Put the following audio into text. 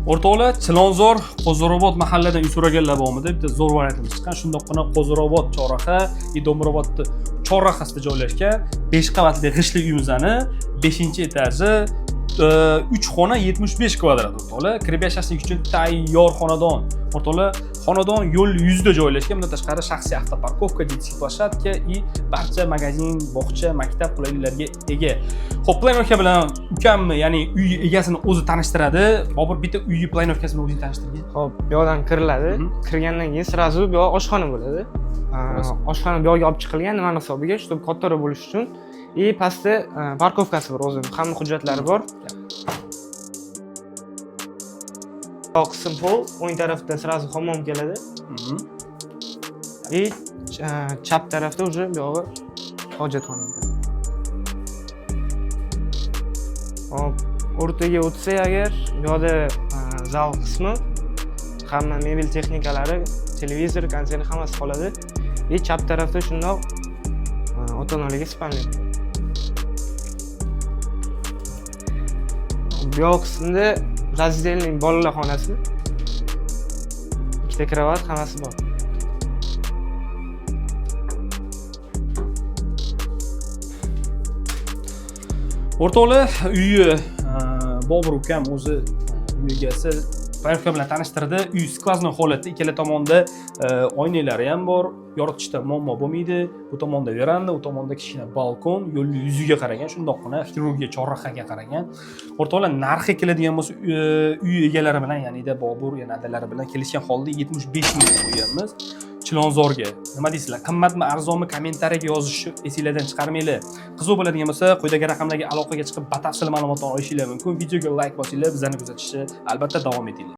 O'rtoqlar, Chilonzor Qo'ziobod mahalladan uy so'raganlar bormidi? Bitta zo'r variantimiz chiqqan. Shundoqqina Qo'ziobod chorraha и Do'mbrobodni chorrahasida joylashgan 5 qavatli g'ishtli uyimizni 5-etaji, 3 xona, 75 kvadrat, o'rtoqlar. Kirib yashashlik uchun tayyor xonadon. O'rtoqlar, xonadon yo'l yuzida joylashgan. Bundan tashqari shaxsiy avtoparkovka, детский площадка и barcha magazin, bog'cha, maktab qulayliklarga ega. Xo'p, планировка bilan ukamni, ya'ni uy egasini o'zi tanishtiradi. Bobur, bitta uyi планировка sini o'zing tanishtirgin. Xo'p, bu yoqdan kiriladi. Kirgandan keyin сразу bu yoq oshxona bo'ladi. Oshxona bu yoqqa olib chiqilgan, nimani hisobiga, чтобы kattaroq bo'lishi uchun. И pastda парковка si bor o'zini, hamma hujjatlari bor. Bu qism pol, o'ng tarafda сразу hammom keladi. И chap tarafda уже bu yog'i hojatxona. Hop, o'rtaga o'tsak agar, bu yoqda zal qismi, hamma mebel texnikalari, televizor, konditsioner hammasi qoladi. И chap tarafda shundoq ota-onalarga спальня. Bu yoq qismda раздельный bolalar xonasi. Ikkita kravat, hammasi bor. O'rtoqlar, uyi Bobur ukam o'zi, uy egasi планировка bilan tanishtirdi. Uy сквозной holatda, ikkala tomonda oynalari ham bor. Yoritishda muammo bo'lmaydi. Bu tomonda veranda, u tomonda kichkina balkon, yo'lni yuziga qaragan, shundoqqina xirurgiya chorrahaga qaragan. O'rtoqlar, narxi keladigan bo'lsa, uy egalari bilan, ya'ni Bobur, yana adalari bilan kelishgan holda 75 ming qo'yganmiz. Chilonzorga nima deysizlar? Qimmatmi, arzonmi? Kommentariyaga yozishni esinglardan chiqarmanglar. Qiziq bo'ladigan bo'lsa, quyidagi raqamlarga aloqaga chiqib, batafsil ma'lumotlar olishinglar mumkin. Videoga layk bosinglar, bizlarni kuzatishni albatta davom etinglar.